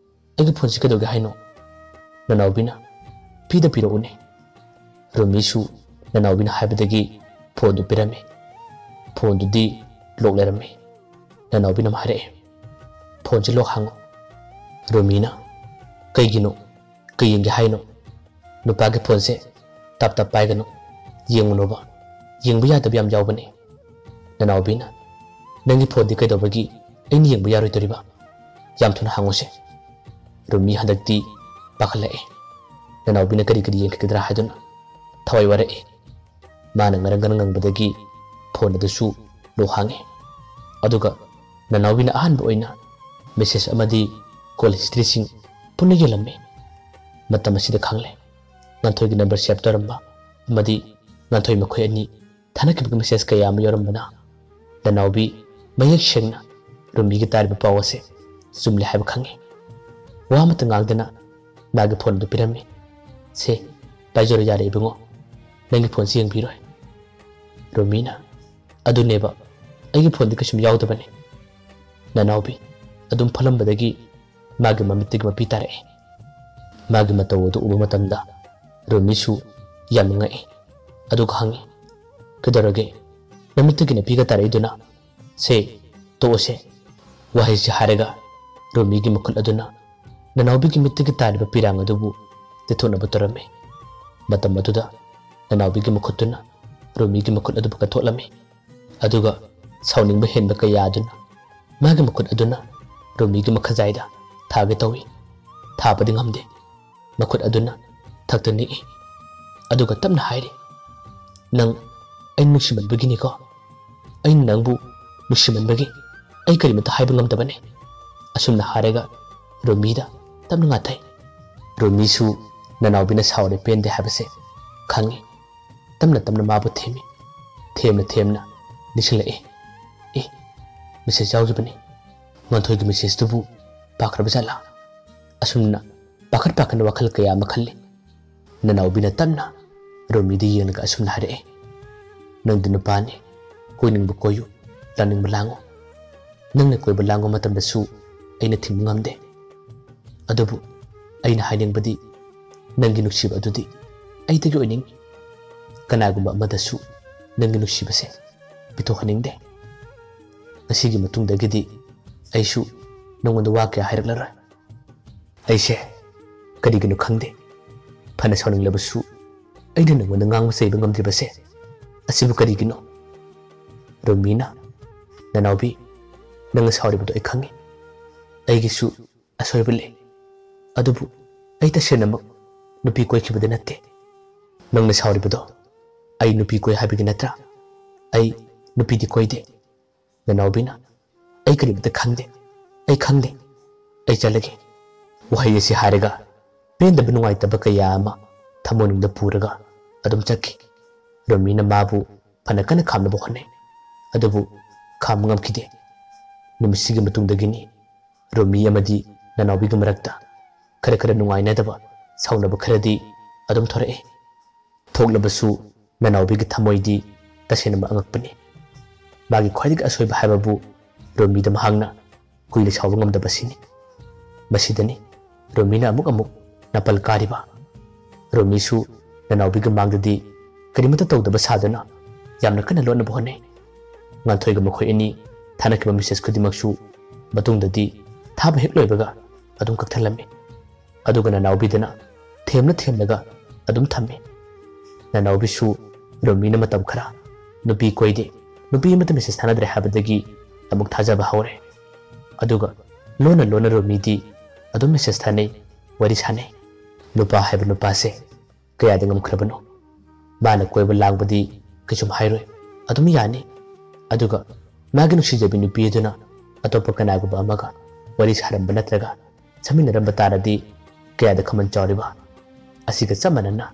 ꯑꯩꯒꯤ ꯐꯣꯟꯁꯤ ꯀꯩꯗꯧꯒꯦ ꯍꯥꯏꯅꯣ?" ꯅꯅꯥꯎꯕꯤꯅ, "ꯄꯤꯗ ꯄꯤꯔꯛꯎꯅꯦ꯫" ꯔꯣꯃꯤꯁꯨ ꯅꯅꯥꯎꯕꯤꯅ ꯍꯥꯏꯕꯗꯒꯤ ꯐꯣꯟꯗꯨ ꯄꯤꯔꯝꯃꯤ꯫ ꯐꯣꯟꯗꯨꯗꯤ ꯂꯣꯛ ꯂꯩꯔꯝꯃꯤ꯫ ꯅꯅꯥꯎꯕꯤꯅ ꯑꯃ ꯍꯥꯏꯔꯛꯑꯦ, "ꯐꯣꯟꯁꯤ ꯂꯣꯛ ꯍꯥꯡꯉꯨ꯫" ꯔꯣꯃꯤꯅ, "ꯀꯩꯒꯤꯅꯣ? ꯀꯩ ꯌꯦꯡꯒꯦ ꯍꯥꯏꯅꯣ? ꯅꯨꯄꯥꯒꯤ ꯐꯣꯟꯁꯦ ꯇꯞ ꯇꯞ ꯄꯥꯏꯒꯅꯨ꯫ ꯌꯦꯡꯉꯨꯅꯣꯕ, ꯌꯦꯡꯕ ꯌꯥꯗꯕ ꯌꯥꯝ ꯌꯥꯎꯕꯅꯦ꯫" ꯅꯅꯥꯎꯕꯤꯅ, "ꯅꯪꯒꯤ ꯐꯣꯟꯗꯤ ꯀꯩꯗꯧꯕꯒꯤ ꯑꯩꯅ ꯌꯦꯡꯕ ꯌꯥꯔꯣꯏꯗꯣꯔꯤꯕ? ꯌꯥꯝ ꯊꯨꯅ ꯍꯥꯡꯉꯨꯁꯦ꯫" ꯔꯨꯃꯤ ꯍꯟꯗꯛꯇꯤ ꯄꯥꯈꯠꯂꯛꯑꯦ꯫ ꯅꯅꯥꯎꯕꯤꯅ ꯀꯔꯤ ꯀꯔꯤ ꯌꯦꯡꯈꯤꯒꯗ꯭ꯔꯥ ꯍꯥꯏꯗꯨꯅ ꯊꯋꯥꯏ ꯋꯥꯔꯛꯑꯦ꯫ ꯃꯥꯅ ꯉꯔꯪ ꯉꯔꯪ ꯉꯪꯕꯗꯒꯤ ꯐꯣꯟ ꯑꯗꯨꯁꯨ ꯂꯣꯛ ꯍꯥꯡꯉꯦ꯫ ꯑꯗꯨꯒ ꯅꯅꯥꯎꯕꯤꯅ ꯑꯍꯥꯟꯕ ꯑꯣꯏꯅ ꯃꯦꯁꯦꯖ ꯑꯃꯗꯤ ꯀꯣꯜ ꯍꯤꯁꯇ꯭ꯔꯤꯁꯤꯡ ꯄꯨꯟꯅ ꯌꯦꯡꯂꯝꯃꯤ꯫ ꯃꯇꯝ ꯑꯁꯤꯗ ꯈꯪꯂꯦ, ꯉꯥꯟꯊꯣꯏꯒꯤ ꯅꯝꯕꯔ ꯁꯦꯚ ꯇꯧꯔꯝꯕ ꯑꯃꯗꯤ ꯉꯥꯟꯊꯣꯏ ꯃꯈꯣꯏ ꯑꯅꯤ ꯊꯥꯅꯈꯤꯕꯒꯤ ꯃꯦꯁꯦꯖ ꯀꯌꯥ ꯑꯃ ꯌꯥꯎꯔꯝꯕꯅ ꯅꯅꯥꯎꯕꯤ ꯃꯌꯦꯛ ꯁꯦꯡꯅ ꯔꯨꯃꯤꯒꯤ ꯇꯥꯔꯤꯕ ꯄꯥꯎ ꯑꯁꯦ ꯆꯨꯝꯂꯦ ꯍꯥꯏꯕ ꯈꯪꯉꯤ꯫ ꯋꯥ ꯑꯃꯠꯇ ꯉꯥꯡꯗꯅ ꯃꯥꯒꯤ ꯐꯣꯟ ꯑꯗꯨ ꯄꯤꯔꯝꯃꯤ꯫ "ꯁꯦ, ꯄꯥꯏꯖꯔꯣ, ꯌꯥꯔꯦ ꯏꯕꯨꯡꯉꯣ, ꯅꯪꯒꯤ ꯐꯣꯟꯁꯤ ꯌꯦꯡꯕꯤꯔꯣꯏ?" ꯔꯨꯃꯤꯅ, "ꯑꯗꯨꯅꯦꯕ, ꯑꯩꯒꯤ ꯐꯣꯟꯗꯤ ꯀꯩꯁꯨꯝ ꯌꯥꯎꯗꯕꯅꯤ꯫" ꯅꯅꯥꯎꯕꯤ ꯑꯗꯨꯝ ꯐꯠꯂꯝꯕꯗꯒꯤ ꯃꯥꯒꯤ ꯃꯃꯤꯠꯇꯒꯤ ꯃꯄꯤ ꯇꯥꯔꯛꯏ꯫ ꯃꯥꯒꯤ ꯃꯇꯧ ꯑꯗꯨ ꯎꯕ ꯃꯇꯝꯗ ꯔꯨꯃꯤꯁꯨ ꯌꯥꯝꯅ ꯉꯛꯏ꯫ ꯑꯗꯨꯒ ꯍꯪꯉꯤ, "ꯀꯩꯗꯧꯔꯒꯦ? ꯅꯃꯤꯠꯇꯒꯤ ꯅꯄꯤꯒ ꯇꯥꯔꯛꯏꯗꯨꯅ? ꯁꯦ, ꯇꯣꯛꯑꯁꯦ꯫" ꯋꯥꯍꯩꯁꯤ ꯍꯥꯏꯔꯒ ꯔꯨꯃꯤꯒꯤ ꯃꯈꯨꯠ ꯑꯗꯨꯅ ꯅꯅꯥꯎꯕꯤꯒꯤ ꯃꯤꯠꯇꯒꯤ ꯇꯥꯔꯤꯕ ꯄꯤꯔꯥꯡ ꯑꯗꯨꯕꯨ ꯇꯩꯊꯣꯛꯅꯕ ꯇꯧꯔꯝꯃꯤ꯫ ꯃꯇꯝ ꯑꯗꯨꯗ ꯅꯅꯥꯎꯕꯤꯒꯤ ꯃꯈꯨꯠꯇꯨꯅ ꯔꯨꯃꯤꯒꯤ ꯃꯈꯨꯠ ꯑꯗꯨꯕꯨ ꯀꯟꯊꯣꯛꯂꯝꯃꯤ꯫ ꯑꯗꯨꯒ ꯁꯥꯎꯅꯤꯡꯕ ꯍꯦꯟꯕ ꯀꯌꯥ ꯑꯗꯨꯅ ꯃꯥꯒꯤ ꯃꯈꯨꯠ ꯑꯗꯨꯅ ꯔꯨꯃꯤꯒꯤ ꯃꯈꯖꯥꯏꯗ ꯊꯥꯒꯦ ꯇꯧꯏ꯫ ꯊꯥꯕꯗꯤ ꯉꯝꯗꯦ꯫ ꯃꯈꯨꯠ ꯑꯗꯨꯅ ꯊꯛꯇ ꯅꯤꯛꯏ꯫ ꯑꯗꯨꯒ ꯇꯞꯅ ꯍꯥꯏꯔꯤ, "ꯅꯪ ꯑꯩ ꯅꯨꯡꯁꯤꯃꯟꯕꯒꯤꯅꯤꯀꯣ꯫ ꯑꯩꯅ ꯅꯪꯕꯨ ꯅꯨꯡꯁꯤꯃꯟꯕꯒꯤ ꯑꯩ ꯀꯔꯤꯃꯠꯇ ꯍꯥꯏꯕ ꯉꯝꯗꯕꯅꯤ꯫" ꯑꯁꯨꯝꯅ ꯍꯥꯏꯔꯒ ꯔꯨꯃꯤꯗ ꯇꯞꯅ ꯉꯥꯊꯩ꯫ ꯔꯨꯃꯤꯁꯨ ꯅꯅꯥꯎꯕꯤꯅ ꯁꯥꯎꯔꯦ ꯄꯦꯟꯗꯦ ꯍꯥꯏꯕꯁꯦ ꯈꯪꯉꯤ꯫ ꯇꯞꯅ ꯇꯞꯅ ꯃꯥꯕꯨ ꯊꯦꯝꯃꯤ꯫ ꯊꯦꯝꯅ ꯊꯦꯝꯅ ꯅꯤꯡꯁꯤꯡꯂꯛꯏ꯫ "ꯑꯦ, ꯃꯦꯁꯦꯖ ꯌꯥꯎꯈꯤꯕꯅꯤ꯫ ꯉꯥꯟꯊꯣꯏꯒꯤ ꯃꯦꯁꯦꯖꯇꯨꯕꯨ ꯄꯥꯈ꯭ꯔꯕ ꯖꯥꯠꯂꯥ?" ꯑꯁꯨꯝꯅ ꯄꯥꯈꯠ ꯄꯥꯈꯠꯅ ꯋꯥꯈꯜ ꯀꯌꯥ ꯑꯃ ꯈꯜꯂꯤ꯫ ꯅꯅꯥꯎꯕꯤꯅ ꯇꯞꯅ ꯔꯣꯃꯤꯗ ꯌꯦꯡꯂꯒ ꯑꯁꯨꯝꯅ ꯍꯥꯏꯔꯛꯏ, "ꯅꯪꯗꯤ ꯅꯨꯄꯥꯅꯤ, ꯀꯣꯏꯅꯤꯡꯕ ꯀꯣꯏꯌꯨ, ꯂꯥꯡꯅꯤꯡꯕ ꯂꯥꯡꯉꯨ꯫ ꯅꯪꯅ ꯀꯣꯏꯕ ꯂꯥꯡꯕ ꯃꯇꯝꯗꯁꯨ ꯑꯩꯅ ꯊꯤꯡꯕ ꯉꯝꯗꯦ꯫ ꯑꯗꯨꯕꯨ ꯑꯩꯅ ꯍꯥꯏꯅꯤꯡꯕꯗꯤ, ꯅꯪꯒꯤ ꯅꯨꯡꯁꯤꯕ ꯑꯗꯨꯗꯤ ꯑꯩꯗꯒꯤ ꯑꯣꯏꯅꯤꯡꯏ꯫ ꯀꯅꯥꯒꯨꯝꯕ ꯑꯃꯗꯁꯨ ꯅꯪꯒꯤ ꯅꯨꯡꯁꯤꯕꯁꯦ ꯄꯤꯊꯣꯛꯍꯟꯅꯤꯡꯗꯦ꯫ ꯉꯁꯤꯒꯤ ꯃꯇꯨꯡꯗꯒꯤꯗꯤ ꯑꯩꯁꯨ ꯅꯉꯣꯟꯗ ꯋꯥ ꯀꯌꯥ ꯍꯥꯏꯔꯛꯂꯔꯣꯏ꯫ ꯑꯩꯁꯦ ꯀꯔꯤꯒꯤꯅꯣ ꯈꯪꯗꯦ, ꯐꯅ ꯁꯥꯎꯅꯤꯡꯂꯕꯁꯨ ꯑꯩꯅ ꯅꯉꯣꯟꯗ ꯉꯥꯡꯕ ꯆꯩꯕ ꯉꯝꯗ꯭ꯔꯤꯕꯁꯦ꯫ ꯑꯁꯤꯕꯨ ꯀꯔꯤꯒꯤꯅꯣ?" ꯔꯣꯃꯤꯅ, "ꯅꯅꯥꯎꯕꯤ, ꯅꯪꯅ ꯁꯥꯎꯔꯤꯕꯗꯣ ꯑꯩ ꯈꯪꯏ꯫ ꯑꯩꯒꯤꯁꯨ ꯑꯁꯣꯏꯕ ꯂꯩ꯫ ꯑꯗꯨꯕꯨ ꯑꯩ ꯇꯁꯦꯡꯅꯃꯛ ꯅꯨꯄꯤ ꯀꯣꯏꯈꯤꯕꯗꯤ ꯅꯠꯇꯦ꯫ ꯅꯪꯅ ꯁꯥꯎꯔꯤꯕꯗꯣ ꯑꯩ ꯅꯨꯄꯤ ꯀꯣꯏ ꯍꯥꯏꯕꯒꯤ ꯅꯠꯇ꯭ꯔꯥ? ꯑꯩ ꯅꯨꯄꯤꯗꯤ ꯀꯣꯏꯗꯦ꯫ ꯅꯅꯥꯎꯕꯤꯅ, "ꯑꯩ ꯀꯔꯤꯃꯇ ꯈꯪꯗꯦ, ꯑꯩ ꯈꯪꯗꯦ, ꯑꯩ ꯆꯠꯂꯒꯦ"꯫ ꯋꯥꯍꯩ ꯑꯁꯤ ꯍꯥꯏꯔꯒ ꯄꯦꯟꯗꯕ ꯅꯨꯡꯉꯥꯏꯇꯕ ꯀꯌꯥ ꯑꯃ ꯊꯃꯣꯏꯅꯨꯡꯗ ꯄꯨꯔꯒ ꯑꯗꯨꯝ ꯆꯠꯈꯤ꯫ ꯔꯣꯃꯤꯅ ꯃꯥꯕꯨ ꯐꯅ ꯀꯟꯅ ꯈꯥꯝꯅꯕ ꯍꯣꯠꯅꯩ, ꯑꯗꯨꯕꯨ ꯈꯥꯝꯕ ꯉꯝꯈꯤꯗꯦ꯫ ꯅꯨꯃꯤꯠꯁꯤꯒꯤ ꯃꯇꯨꯡꯗꯒꯤꯅꯤ ꯔꯣꯃꯤ ꯑꯃꯗꯤ ꯅꯅꯥꯎꯕꯤꯒꯤ ꯃꯔꯛꯇ ꯈꯔ ꯈꯔ ꯅꯨꯡꯉꯥꯏꯅꯗꯕ, ꯁꯥꯎꯅꯕ ꯈꯔꯗꯤ ꯑꯗꯨꯝ ꯊꯣꯔꯛꯏ꯫ ꯊꯣꯛꯂꯕꯁꯨ ꯅꯅꯥꯎꯕꯤꯒꯤ ꯊꯃꯣꯏꯗꯤ ꯇꯁꯦꯡꯅꯃꯛ ꯑꯉꯛꯄꯅꯤ꯫ ꯃꯥꯒꯤ ꯈ꯭ꯋꯥꯏꯗꯒꯤ ꯑꯁꯣꯏꯕ ꯍꯥꯏꯕꯕꯨ ꯔꯣꯃꯤꯗ ꯃꯍꯥꯛꯅ ꯀꯨꯏꯅ ꯁꯥꯎꯕ ꯉꯝꯗꯕꯁꯤꯅꯤ꯫ ꯃꯁꯤꯗꯅꯤ ꯔꯣꯃꯤꯅ ꯑꯃꯨꯛ ꯑꯃꯨꯛ ꯅꯥꯄꯜ ꯀꯥꯔꯤꯕ꯫ ꯔꯣꯃꯤꯁꯨ ꯅꯅꯥꯎꯕꯤꯒꯤ ꯃꯥꯡꯗꯗꯤ ꯀꯔꯤꯃꯠꯇ ꯇꯧꯗꯕ ꯁꯥꯗꯨꯅ ꯌꯥꯝꯅ ꯀꯟꯅ ꯂꯣꯠꯅꯕ ꯍꯣꯠꯅꯩ꯫ ꯉꯥꯟꯊꯣꯏꯒ ꯃꯈꯣꯏ ꯑꯅꯤ ꯊꯥꯅꯈꯤꯕ ꯃꯦꯁꯦꯖ ꯈꯨꯗꯤꯡꯃꯛꯁꯨ ꯃꯇꯨꯡꯗꯗꯤ ꯊꯥꯕ ꯍꯦꯛ ꯂꯣꯏꯕꯒ ꯑꯗꯨꯝ ꯀꯛꯊꯠꯂꯝꯃꯤ꯫ ꯑꯗꯨꯒ ꯅꯅꯥꯎꯕꯤꯗꯅ ꯊꯦꯝꯂ ꯊꯦꯝꯂꯒ ꯑꯗꯨꯝ ꯊꯝꯃꯤ꯫ ꯅꯅꯥꯎꯕꯤꯁꯨ ꯔꯣꯃꯤꯅ ꯃꯇꯝ ꯈꯔ ꯅꯨꯄꯤ ꯀꯣꯏꯗꯦ, ꯅꯨꯄꯤ ꯑꯃꯠꯇ ꯃꯦꯁꯦꯖ ꯊꯥꯅꯗ꯭ꯔꯦ ꯍꯥꯏꯕꯗꯒꯤ ꯑꯃꯨꯛ ꯊꯥꯖꯕ ꯍꯧꯔꯦ꯫ ꯑꯗꯨꯒ ꯂꯣꯟꯅ ꯂꯣꯟꯅ ꯔꯣꯃꯤꯗꯤ ꯑꯗꯨꯝ ꯃꯦꯁꯦꯖ ꯊꯥꯅꯩ, ꯋꯥꯔꯤ ꯁꯥꯅꯩ꯫ ꯅꯨꯄꯥ ꯍꯥꯏꯕ ꯅꯨꯄꯥꯁꯦ ꯀꯌꯥꯗ ꯉꯝꯈ꯭ꯔꯕꯅꯣ? ꯃꯥꯅ ꯀꯣꯏꯕ ꯂꯥꯡꯕꯗꯤ ꯀꯩꯁꯨꯝ ꯍꯥꯏꯔꯣꯏ, ꯑꯗꯨꯝ ꯌꯥꯅꯤ꯫ ꯑꯗꯨꯒ ꯃꯥꯒꯤ ꯅꯨꯡꯁꯤꯖꯕꯤ ꯅꯨꯄꯤ ꯑꯗꯨꯅ ꯑꯇꯣꯞꯄ ꯀꯅꯥꯒꯨꯝꯕ ꯑꯃꯒ ꯋꯥꯔꯤ ꯁꯥꯔꯝꯕ ꯅꯠꯇ꯭ꯔꯒ ꯁꯥꯃꯤꯟꯅꯔꯝꯕ ꯇꯥꯔꯗꯤ ꯀꯌꯥꯗ ꯈꯃꯜ ꯆꯥꯎꯔꯤꯕ? ꯑꯁꯤꯒ ꯆꯞ ꯃꯥꯟꯅꯅ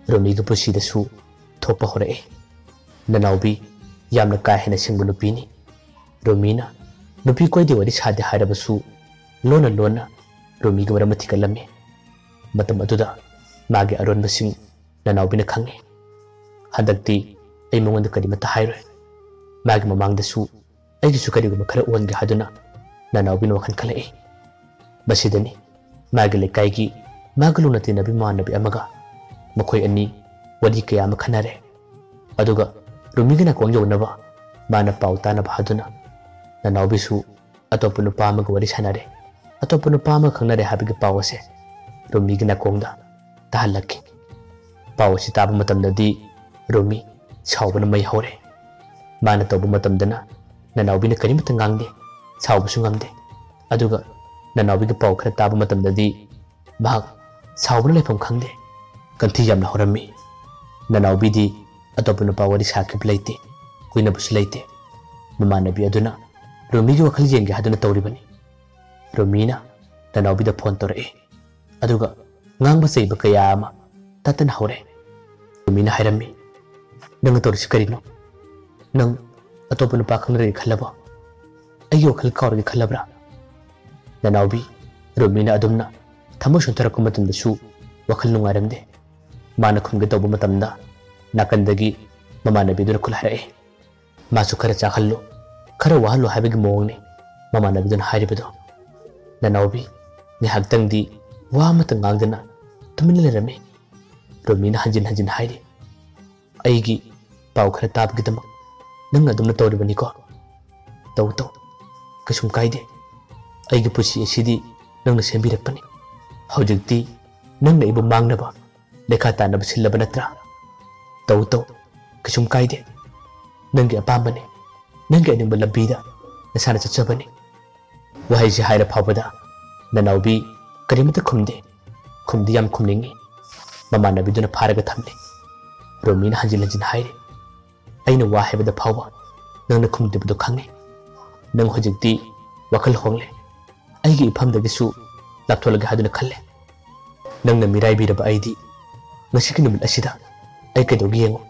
ꯔꯣꯃꯤꯒꯤ ꯄꯨꯟꯁꯤꯗꯁꯨ ꯊꯣꯛꯄ ꯍꯧꯔꯛꯏ꯫ ꯅꯅꯥꯎꯕꯤ ꯌꯥꯝꯅ ꯀꯥ ꯍꯦꯟꯅ ꯁꯤꯡꯕ ꯅꯨꯄꯤꯅꯤ꯫ ꯔꯣꯃꯤꯅ ꯅꯨꯄꯤ ꯀꯣꯏꯗꯦ, ꯋꯥꯔꯤ ꯁꯥꯗꯦ ꯍꯥꯏꯔꯕꯁꯨ ꯂꯣꯟꯅ ꯂꯣꯟꯅ ꯔꯣꯃꯤꯒꯤ ꯃꯔꯝ ꯊꯤꯒꯠꯂꯝꯃꯤ꯫ ꯃꯇꯝ ꯑꯗꯨꯗ ꯃꯥꯒꯤ ꯑꯔꯣꯟꯕꯁꯤꯡ ꯅꯅꯥꯎꯕꯤꯅ ꯈꯪꯉꯤ꯫ ꯍꯟꯗꯛꯇꯤ ꯑꯩ ꯃꯉꯣꯟꯗ ꯀꯔꯤꯃꯠꯇ ꯍꯥꯏꯔꯣꯏ꯫ ꯃꯥꯒꯤ ꯃꯃꯥꯡꯗꯁꯨ ꯑꯩꯒꯤꯁꯨ ꯀꯔꯤꯒꯨꯝꯕ ꯈꯔ ꯑꯣꯟꯒꯦ ꯍꯥꯏꯗꯨꯅ ꯅꯅꯥꯎꯕꯤꯅ ꯋꯥꯈꯜ ꯈꯜꯂꯛꯏ꯫ ꯃꯁꯤꯗꯅꯤ ꯃꯥꯒꯤ ꯂꯩꯀꯥꯏꯒꯤ ꯃꯥꯒ ꯂꯨꯅ ꯇꯤꯟꯅꯕ ꯏꯃꯥꯟꯅꯕꯤ ꯑꯃꯒ ꯃꯈꯣꯏ ꯑꯅꯤ ꯋꯥꯔꯤ ꯀꯌꯥ ꯑꯃ ꯈꯟꯅꯔꯦ꯫ ꯑꯗꯨꯒ ꯔꯨꯃꯤꯒꯤ ꯅꯥꯀꯣꯡ ꯌꯧꯅꯕ ꯃꯥꯅ ꯄꯥꯎ ꯇꯥꯅꯕ ꯍꯥꯏꯗꯨꯅ ꯅꯅꯥꯎꯕꯤꯁꯨ ꯑꯇꯣꯞꯄ ꯅꯨꯄꯥ ꯑꯃꯒ ꯋꯥꯔꯤ ꯁꯥꯟꯅꯔꯦ, ꯑꯇꯣꯞꯄ ꯅꯨꯄꯥ ꯑꯃꯒ ꯈꯪꯅꯔꯦ ꯍꯥꯏꯕꯒꯤ ꯄꯥꯎ ꯑꯁꯦ ꯔꯨꯃꯤꯒꯤ ꯅꯥꯀꯣꯡꯗ ꯇꯥꯍꯜꯂꯛꯈꯤ꯫ ꯄꯥꯎ ꯑꯁꯤ ꯇꯥꯕ ꯃꯇꯝꯗꯗꯤ ꯔꯨꯃꯤ ꯁꯥꯎꯕꯅ ꯃꯩ ꯍꯧꯔꯦ꯫ ꯃꯥꯅ ꯇꯧꯕ ꯃꯇꯝꯗꯅ ꯅꯅꯥꯎꯕꯤꯅ ꯀꯔꯤꯃꯠꯇ ꯉꯥꯡꯗꯦ, ꯁꯥꯎꯕꯁꯨ ꯉꯝꯗꯦ꯫ ꯑꯗꯨꯒ ꯅꯅꯥꯎꯕꯤꯒꯤ ꯄꯥꯎ ꯈꯔ ꯇꯥꯕ ꯃꯇꯝꯗꯗꯤ ꯃꯍꯥꯛ ꯁꯥꯎꯕꯅ ꯂꯩꯐꯝ ꯈꯪꯗꯦ꯫ ꯀꯟꯊꯤ ꯌꯥꯝꯅ ꯍꯧꯔꯝꯃꯤ꯫ ꯅꯅꯥꯎꯕꯤꯗꯤ ꯑꯇꯣꯞꯄ ꯅꯨꯄꯥ ꯋꯥꯔꯤ ꯁꯥꯈꯤꯕ ꯂꯩꯇꯦ, ꯀꯣꯏꯅꯕꯁꯨ ꯂꯩꯇꯦ꯫ ꯃꯃꯥꯟꯅꯕꯤ ꯑꯗꯨꯅ ꯔꯣꯃꯤꯒꯤ ꯋꯥꯈꯜ ꯌꯦꯡꯒꯦ ꯍꯥꯏꯗꯨꯅ ꯇꯧꯔꯤꯕꯅꯤ꯫ ꯔꯣꯃꯤꯅ ꯅꯅꯥꯎꯕꯤꯗ ꯐꯣꯟ ꯇꯧꯔꯛꯏ꯫ ꯑꯗꯨꯒ ꯉꯥꯡꯕ ꯆꯩꯕ ꯀꯌꯥ ꯑꯃ ꯇꯠꯇꯅ ꯍꯧꯔꯦ꯫ ꯔꯣꯃꯤꯅ ꯍꯥꯏꯔꯝꯃꯤ, "ꯅꯪꯅ ꯇꯧꯔꯤꯁꯤ ꯀꯔꯤꯅꯣ? ꯅꯪ ꯑꯇꯣꯞꯄ ꯅꯨꯄꯥ ꯈꯪꯅꯔꯒꯦ ꯈꯜꯂꯕꯣ? ꯑꯩꯒꯤ ꯋꯥꯈꯜ ꯀꯥꯎꯔꯒꯦ ꯈꯜꯂꯕ꯭ꯔꯥ?" ꯅꯅꯥꯎꯕꯤ ꯔꯣꯃꯤꯅ ꯑꯗꯨꯝꯅ ꯊꯃꯣꯏ ꯁꯣꯟꯊꯔꯛꯄ ꯃꯇꯝꯗꯁꯨ ꯋꯥꯈꯜ ꯅꯨꯡꯉꯥꯏꯔꯝꯗꯦ꯫ ꯃꯥꯅ ꯈꯨꯝꯒꯦ ꯇꯧꯕ ꯃꯇꯝꯗ ꯅꯥꯀꯟꯗꯒꯤ ꯃꯃꯥꯟꯅꯕꯤꯗꯨꯅ ꯈꯨꯠ ꯍꯥꯏꯔꯛꯑꯦ, "ꯃꯥꯁꯨ ꯈꯔ ꯆꯥꯍꯜꯂꯨ, ꯈꯔ ꯋꯥꯍꯜꯂꯨ" ꯍꯥꯏꯕꯒꯤ ꯃꯑꯣꯡꯅꯤ ꯃꯃꯥꯟꯅꯕꯤꯗꯨꯅ ꯍꯥꯏꯔꯤꯕꯗꯣ꯫ ꯅꯅꯥꯎꯕꯤ ꯉꯥꯏꯍꯥꯛꯇꯪꯗꯤ ꯋꯥ ꯑꯃꯇ ꯉꯥꯡꯗꯅ ꯇꯨꯃꯤꯟꯅ ꯂꯩꯔꯝꯃꯤ꯫ ꯔꯣꯃꯤꯅ ꯍꯟꯖꯤꯟ ꯍꯟꯖꯤꯟ ꯍꯥꯏꯔꯤ, "ꯑꯩꯒꯤ ꯄꯥꯎ ꯈꯔ ꯇꯥꯕꯒꯤꯗꯃꯛ ꯅꯪꯅ ꯑꯗꯨꯝꯅ ꯇꯧꯔꯤꯕꯅꯤꯀꯣ? ꯇꯧ ꯇꯧ, ꯀꯩꯁꯨꯝ ꯀꯥꯏꯗꯦ꯫ ꯑꯩꯒꯤ ꯄꯨꯟꯁꯤ ꯑꯁꯤꯗꯤ ꯅꯪꯅ ꯁꯦꯝꯕꯤꯔꯛꯄꯅꯤ꯫ ꯍꯧꯖꯤꯛꯇꯤ ꯅꯪꯅ ꯑꯩꯕꯨ ꯃꯥꯡꯅꯕ ꯂꯩꯈꯥ ꯇꯥꯅꯕ ꯁꯤꯜꯂꯕ ꯅꯠꯇ꯭ꯔꯥ? ꯇꯧ ꯇꯧ, ꯀꯩꯁꯨꯝ ꯀꯥꯏꯗꯦ꯫ ꯅꯪꯒꯤ ꯑꯄꯥꯝꯕꯅꯤ, ꯅꯪꯒꯤ ꯑꯅꯤꯡꯕ ꯂꯝꯕꯤꯗ ꯅꯁꯥꯅ ꯆꯠꯆꯕꯅꯤ"꯫ ꯋꯥꯍꯩꯁꯤ ꯍꯥꯏꯔ ꯐꯥꯎꯕꯗ ꯅꯅꯥꯎꯕꯤ ꯀꯔꯤꯃꯠꯇ ꯈꯨꯝꯗꯦ꯫ ꯈꯨꯝꯗꯤ ꯌꯥꯝ ꯈꯨꯝꯅꯤꯡꯉꯤ꯫ ꯃꯃꯥꯟꯅꯕꯤꯗꯨꯅ ꯐꯥꯔꯒ ꯊꯝꯂꯦ꯫ ꯔꯣꯃꯤꯅ ꯍꯟꯖꯤꯟ ꯍꯟꯖꯤꯟ ꯍꯥꯏꯔꯤ, "ꯑꯩꯅ ꯋꯥ ꯍꯥꯏꯕꯗ ꯐꯥꯎꯕ ꯅꯪꯅ ꯈꯨꯝꯗꯕꯗꯨ ꯈꯪꯉꯤ꯫ ꯅꯪ ꯍꯧꯖꯤꯛꯇꯤ ꯋꯥꯈꯜ ꯍꯣꯡꯂꯦ꯫ ꯑꯩꯒꯤ ꯏꯐꯝꯗꯒꯤꯁꯨ ꯂꯥꯞꯊꯣꯛꯂꯒꯦ ꯍꯥꯏꯗꯨꯅ ꯈꯜꯂꯦ꯫ ꯅꯪꯅ ꯃꯤꯔꯥꯏꯕꯤꯔꯕ ꯑꯩꯗꯤ ꯉꯁꯤꯒꯤ ꯅꯨꯃꯤꯠ ꯑꯁꯤꯗ ꯑꯩ ꯀꯩꯗꯧꯒꯦ ꯌꯦꯡꯉꯨ"꯫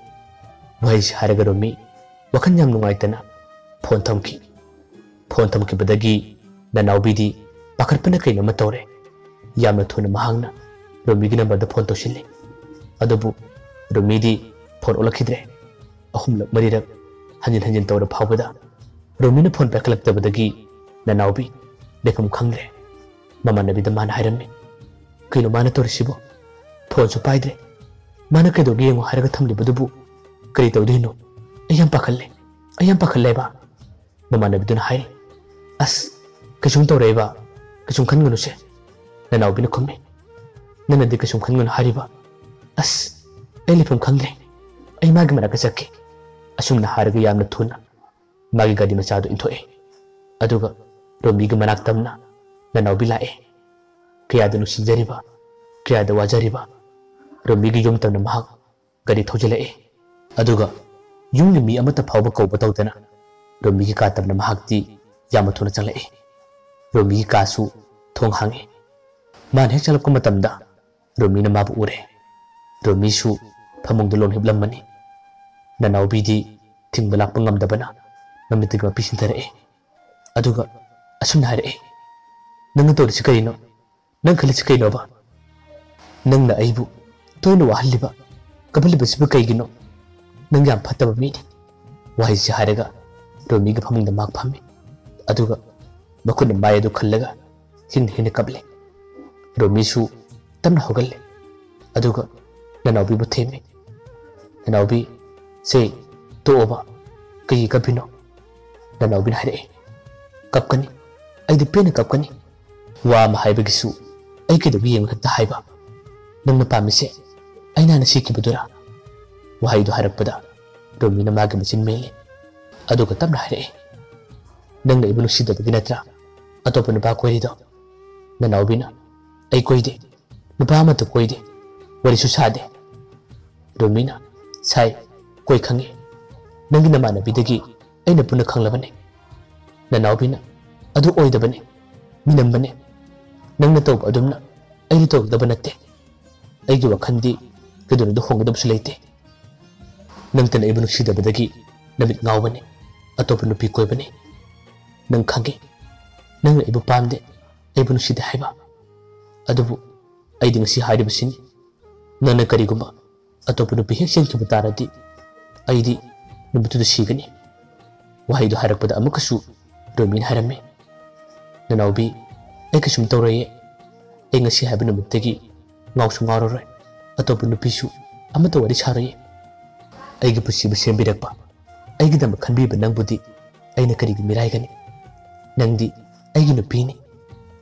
ꯋꯥꯍꯩꯁꯤ ꯍꯥꯏꯔꯒ ꯔꯣꯃꯤ ꯋꯥꯈꯜ ꯌꯥꯝ ꯅꯨꯡꯉꯥꯏꯇꯅ ꯐꯣꯟ ꯊꯝꯈꯤ꯫ ꯐꯣꯟ ꯊꯝꯈꯤꯕꯗꯒꯤ ꯅꯅꯥꯎꯕꯤꯗꯤ ꯄꯥꯈꯠꯄꯅ ꯀꯩꯅꯣꯃ ꯇꯧꯔꯦ꯫ ꯌꯥꯝꯅ ꯊꯨꯅ ꯃꯍꯥꯛꯅ ꯔꯣꯃꯤꯒꯤ ꯅꯝꯕꯔꯗ ꯐꯣꯟ ꯇꯧꯁꯤꯜꯂꯤ꯫ ꯑꯗꯨꯕꯨ ꯔꯣꯃꯤꯗꯤ ꯐꯣꯟ ꯑꯣꯜꯂꯛꯈꯤꯗ꯭ꯔꯦ꯫ ꯑꯍꯨꯝꯂꯛ ꯃꯔꯤꯔꯛ ꯍꯟꯖꯤꯟ ꯍꯟꯖꯤꯟ ꯇꯧꯔ ꯐꯥꯎꯕꯗ ꯔꯣꯃꯤꯅ ꯐꯣꯟ ꯄꯥꯏꯈꯠꯂꯛꯇꯕꯗꯒꯤ ꯅꯅꯥꯎꯕꯤ ꯂꯩꯐꯝ ꯈꯪꯗ꯭ꯔꯦ꯫ ꯃꯃꯥꯟꯅꯕꯤꯗ ꯃꯥꯅ ꯍꯥꯏꯔꯝꯃꯤ, "ꯀꯩꯅꯣ ꯃꯥꯅ ꯇꯧꯔꯤꯁꯤꯕꯣ? ꯐꯣꯟꯁꯨ ꯄꯥꯏꯗ꯭ꯔꯦ꯫ ꯃꯥꯅ ꯀꯩꯗꯧꯒꯦ ꯌꯦꯡꯉꯣ ꯍꯥꯏꯔꯒ ꯊꯝꯂꯤꯕꯗꯨꯕꯨ ꯀꯔꯤ ꯇꯧꯗꯣꯏꯅꯣ? ꯑꯩ ꯌꯥꯝ ꯄꯥꯈꯠꯂꯦ꯫ ꯑꯩ ꯌꯥꯝ ꯄꯥꯈꯠꯂꯦꯕ"꯫ ꯃꯃꯥꯟꯅꯕꯤꯗꯨꯅ ꯍꯥꯏꯔꯤ, "ꯑꯁ, ꯀꯩꯁꯨꯝ ꯇꯧꯔꯛꯏꯕ, ꯀꯩꯁꯨꯝ ꯈꯟꯒꯅꯨꯁꯦ"꯫ ꯅꯅꯥꯎꯕꯤꯅ ꯈꯨꯝꯃꯤ, "ꯅꯪꯅꯗꯤ ꯀꯩꯁꯨꯝ ꯈꯟꯒꯅꯨ ꯍꯥꯏꯔꯤꯕ? ꯑꯁ, ꯑꯩ ꯂꯩꯐꯝ ꯈꯪꯗ꯭ꯔꯦ꯫ ꯑꯩ ꯃꯥꯒꯤ ꯃꯅꯥꯛꯇ ꯆꯠꯀꯦ"꯫ ꯑꯁꯨꯝꯅ ꯍꯥꯏꯔꯒ ꯌꯥꯝꯅ ꯊꯨꯅ ꯃꯥꯒꯤ ꯒꯥꯔꯤ ꯃꯆꯥꯗꯨ ꯏꯟꯊꯣꯛꯑꯦ꯫ ꯑꯗꯨꯒ ꯔꯣꯃꯤꯒꯤ ꯃꯅꯥꯛ ꯇꯝꯅ ꯅꯅꯥꯎꯕꯤ ꯂꯥꯛꯑꯦ꯫ ꯀꯌꯥꯗ ꯅꯨꯡꯁꯤꯖꯔꯤꯕ, ꯀꯌꯥꯗ ꯋꯥꯖꯔꯤꯕ꯫ ꯔꯣꯃꯤꯒꯤ ꯌꯨꯝ ꯇꯝꯅ ꯃꯍꯥꯛ ꯒꯥꯔꯤ ꯊꯧꯖꯤꯜꯂꯛꯑꯦ꯫ ꯑꯗꯨꯒ ꯌꯨꯝꯒꯤ ꯃꯤ ꯑꯃꯠꯇ ꯐꯥꯎꯕ ꯀꯧꯕ ꯇꯧꯗꯅ ꯔꯣꯃꯤꯒꯤ ꯀꯥ ꯇꯝꯅ ꯃꯍꯥꯛꯇꯤ ꯌꯥꯝꯅ ꯊꯨꯅ ꯆꯪꯂꯛꯏ꯫ ꯔꯣꯃꯤꯒꯤ ꯀꯥꯁꯨ ꯊꯣꯡ ꯍꯥꯡꯏ꯫ ꯃꯥꯅ ꯍꯦꯛ ꯆꯪꯂꯛꯄ ꯃꯇꯝꯗ ꯔꯣꯃꯤꯅ ꯃꯥꯕꯨ ꯎꯔꯦ꯫ ꯔꯣꯃꯤꯁꯨ ꯐꯃꯨꯡꯗ ꯂꯣꯡ ꯍꯤꯞꯂꯝꯕꯅꯤ꯫ ꯅꯅꯥꯎꯕꯤꯗꯤ ꯊꯤꯡꯕ ꯂꯥꯛꯄ ꯉꯝꯗꯕꯅ ꯃꯃꯤꯠꯇꯒꯤ ꯃꯄꯤ ꯁꯤꯟꯊꯔꯛꯑꯦ꯫ ꯑꯗꯨꯒ ꯑꯁꯨꯝꯅ ꯍꯥꯏꯔꯛꯑꯦ, "ꯅꯪꯅ ꯇꯧꯔꯤꯁꯤ ꯀꯔꯤꯅꯣ? ꯅꯪ ꯈꯜꯂꯤꯁꯤ ꯀꯩꯅꯣꯕ? ꯅꯪꯅ ꯑꯩꯕꯨ ꯇꯣꯏꯅ ꯋꯥꯍꯜꯂꯤꯕ, ꯀꯞꯍꯜꯂꯤꯕꯁꯤꯕꯨ ꯀꯩꯒꯤꯅꯣ? ꯅꯪ ꯌꯥꯝ ꯐꯠꯇꯕ ꯃꯤꯅꯤ꯫" ꯋꯥꯍꯩꯁꯤ ꯍꯥꯏꯔꯒ ꯔꯣꯃꯤꯒꯤ ꯐꯃꯨꯡꯗ ꯃꯍꯥꯛ ꯐꯝꯃꯤ꯫ ꯑꯗꯨꯒ ꯃꯈꯨꯠꯅ ꯃꯥꯏ ꯑꯗꯨ ꯈꯜꯂꯒ ꯍꯤꯡꯅ ꯍꯤꯡꯅ ꯀꯞꯂꯦ꯫ ꯔꯣꯃꯤꯁꯨ ꯇꯞꯅ ꯍꯧꯒꯠꯂꯦ꯫ ꯑꯗꯨꯒ ꯅꯅꯥꯎꯕꯤꯕꯨ ꯊꯦꯝꯃꯤ꯫ "ꯅꯅꯥꯎꯕꯤ, ꯁꯦ, ꯇꯣꯛꯑꯣꯕ꯫ ꯀꯩꯒꯤ ꯀꯞꯄꯤꯅꯣ?" ꯅꯅꯥꯎꯕꯤꯅ ꯍꯥꯏꯔꯛꯑꯦ, "ꯀꯞꯀꯅꯤ꯫ ꯑꯩꯗꯤ ꯄꯦꯟꯅ ꯀꯞꯀꯅꯤ꯫ ꯋꯥ ꯑꯃ ꯍꯥꯏꯕꯒꯤꯁꯨ ꯑꯩ ꯀꯩꯗꯧꯕ ꯌꯦꯡꯉꯨ ꯍꯦꯛꯇ ꯍꯥꯏꯕ? ꯅꯪꯅ ꯄꯥꯝꯃꯤꯁꯦ ꯑꯩꯅ ꯍꯥꯟꯅ ꯁꯤꯈꯤꯕꯗꯨꯔꯥ?" ꯋꯥꯍꯩꯗꯨ ꯍꯥꯏꯔꯛꯄꯗ ꯔꯣꯃꯤꯅ ꯃꯥꯒꯤ ꯃꯆꯤꯟ ꯃꯦꯜꯂꯤ꯫ ꯑꯗꯨꯒ ꯇꯞꯅ ꯍꯥꯏꯔꯛꯑꯦ, "ꯅꯪꯅ ꯑꯩꯕꯨ ꯅꯨꯡꯁꯤꯗꯕꯒꯤ ꯅꯠꯇ꯭ꯔꯥ ꯑꯇꯣꯞꯄ ꯅꯨꯄꯥ ꯀꯣꯏꯔꯤꯗꯣ?" ꯅꯅꯥꯎꯕꯤꯅ, "ꯑꯩ ꯀꯣꯏꯗꯦ꯫ ꯅꯨꯄꯥ ꯑꯃꯠꯇ ꯀꯣꯏꯗꯦ꯫ ꯋꯥꯔꯤꯁꯨ ꯁꯥꯗꯦ꯫" ꯔꯣꯃꯤꯅ, "ꯁꯥꯏ, ꯀꯣꯏ ꯈꯪꯉꯤ꯫ ꯅꯪꯒꯤ ꯅꯃꯥꯟꯅꯕꯤꯗꯒꯤ ꯑꯩꯅ ꯄꯨꯟꯅ ꯈꯪꯂꯕꯅꯤ꯫" ꯅꯅꯥꯎꯕꯤꯅ, "ꯑꯗꯨ ꯑꯣꯏꯗꯕꯅꯤ꯫ ꯃꯤꯅꯝꯕꯅꯤ꯫ ꯅꯪꯅ ꯇꯧꯕ ꯑꯗꯨꯝꯅ ꯑꯩꯅ ꯇꯧꯒꯗꯕ ꯅꯠꯇꯦ꯫ ꯑꯩꯒꯤ ꯋꯥꯈꯜꯗꯤ ꯀꯩꯗꯧꯅꯨꯡꯗ ꯍꯣꯡꯒꯗꯕꯁꯨ ꯂꯩꯇꯦ꯫ ꯅꯪꯇꯅ ꯑꯩꯕꯨ ꯅꯨꯡꯁꯤꯗꯕꯗꯒꯤ ꯅꯃꯤꯠ ꯉꯥꯎꯕꯅꯤ꯫ ꯑꯇꯣꯞꯄ ꯅꯨꯄꯤ ꯀꯣꯏꯕꯅꯤ꯫ ꯅꯪ ꯈꯪꯉꯤ꯫ ꯅꯪꯅ ꯑꯩꯕꯨ ꯄꯥꯝꯗꯦ, ꯑꯩꯕꯨ ꯅꯨꯡꯁꯤꯗꯦ ꯍꯥꯏꯕ꯫ ꯑꯗꯨꯕꯨ ꯑꯩꯗꯤ ꯉꯁꯤ ꯍꯥꯏꯔꯤꯕꯁꯤꯅꯤ꯫ ꯅꯪꯅ ꯀꯔꯤꯒꯨꯝꯕ ꯑꯇꯣꯞꯄ ꯅꯨꯄꯤ ꯍꯦꯛ ꯆꯦꯟꯈꯤꯕ ꯇꯥꯔꯗꯤ ꯑꯩꯗꯤ ꯅꯨꯃꯤꯠꯇꯨꯗ ꯁꯤꯒꯅꯤ꯫" ꯋꯥꯍꯩꯗꯨ ꯍꯥꯏꯔꯛꯄꯗ ꯑꯃꯨꯛꯀꯁꯨ ꯔꯣꯃꯤꯅ ꯍꯥꯏꯔꯝꯃꯤ, "ꯅꯅꯥꯎꯕꯤ, ꯑꯩ ꯀꯩꯁꯨꯝ ꯇꯧꯔꯣꯏꯌꯦ꯫ ꯑꯩ ꯉꯁꯤ ꯍꯥꯏꯕ ꯅꯨꯃꯤꯠꯇꯒꯤ ꯉꯥꯎꯁꯨ ꯉꯥꯎꯔꯔꯣꯏ, ꯑꯇꯣꯞꯄ ꯅꯨꯄꯤꯁꯨ ꯑꯃꯠꯇ ꯋꯥꯔꯤ ꯁꯥꯔꯣꯏꯌꯦ꯫ ꯑꯩꯒꯤ ꯄꯨꯟꯁꯤꯕꯨ ꯁꯦꯝꯕꯤꯔꯛꯄ, ꯑꯩꯒꯤꯗꯃꯛ ꯈꯟꯕꯤꯕ ꯅꯪꯕꯨꯗꯤ ꯑꯩꯅ ꯀꯔꯤꯒꯤ ꯃꯤꯔꯥꯏꯒꯅꯤ? ꯅꯪꯗꯤ ꯑꯩꯒꯤ ꯅꯨꯄꯤꯅꯤ,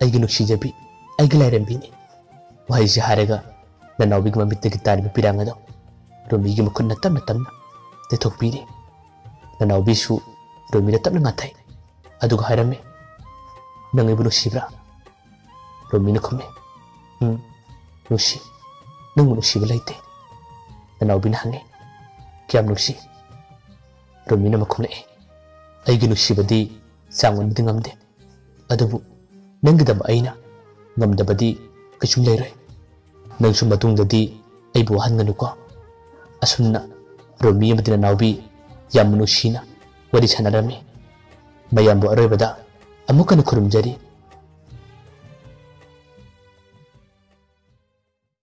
ꯑꯩꯒꯤ ꯅꯨꯡꯁꯤꯖꯕꯤ, ꯑꯩꯒꯤ ꯂꯥꯏꯔꯦꯝꯕꯤꯅꯤ꯫" ꯋꯥꯍꯩꯁꯤ ꯍꯥꯏꯔꯒ ꯅꯅꯥꯎꯕꯤꯒꯤ ꯃꯃꯤꯠꯇꯒꯤ ꯇꯥꯔꯤꯕ ꯄꯤꯔꯥꯡ ꯑꯗꯨ ꯔꯣꯃꯤꯒꯤ ꯃꯈꯨꯠꯅ ꯇꯞꯅ ꯇꯞꯅ ꯇꯩꯊꯣꯛꯄꯤꯔꯤ꯫ ꯅꯅꯥꯎꯕꯤꯁꯨ ꯔꯣꯃꯤꯗ ꯇꯞꯅ ꯉꯥꯊꯩ꯫ ꯑꯗꯨꯒ ꯍꯥꯏꯔꯝꯃꯤ, "ꯅꯪ ꯑꯩꯕꯨ ꯅꯨꯡꯁꯤꯕ꯭ꯔꯥ?" ꯔꯣꯃꯤꯅ ꯈꯨꯝꯃꯤ, "ꯎꯝ, ꯅꯨꯡꯁꯤ꯫ ꯅꯪꯕꯨ ꯅꯨꯡꯁꯤꯕ ꯂꯩꯇꯦ꯫" ꯅꯅꯥꯎꯕꯤꯅ ꯍꯪꯉꯤ, "ꯀꯌꯥꯝ ꯅꯨꯡꯁꯤ?" ꯔꯣꯃꯤꯅ ꯑꯃꯨꯛ ꯈꯨꯝꯂꯛꯏ, ꯑꯩꯒꯤ ꯅꯨꯡꯁꯤꯕꯗꯤ ꯆꯥꯡ ꯑꯣꯟꯕꯗꯤ ꯉꯝꯗꯦ꯫ ꯑꯗꯨꯕꯨ ꯅꯪꯒꯤꯗꯃꯛ ꯑꯩꯅ ꯉꯝꯗꯕꯗꯤ ꯀꯩꯁꯨꯝ ꯂꯩꯔꯣꯏ꯫ ꯅꯪꯁꯨ ꯃꯇꯨꯡꯗꯗꯤ ꯑꯩꯕꯨ ꯋꯥꯍꯟꯒꯅꯨꯀꯣ꯫ ꯑꯁꯨꯝꯅ ꯔꯣꯃꯤ ꯑꯃꯗꯤ ꯅꯅꯥꯎꯕꯤ ꯌꯥꯝꯅ ꯅꯨꯡꯁꯤꯅ ꯋꯥꯔꯤ ꯁꯥꯟꯅꯔꯝꯃꯤ꯫ ꯃꯌꯥꯝꯕꯨ ꯑꯔꯣꯏꯕꯗ ꯑꯃꯨꯛ ꯍꯟꯅ ꯈꯨꯔꯨꯝꯖꯔꯤ꯫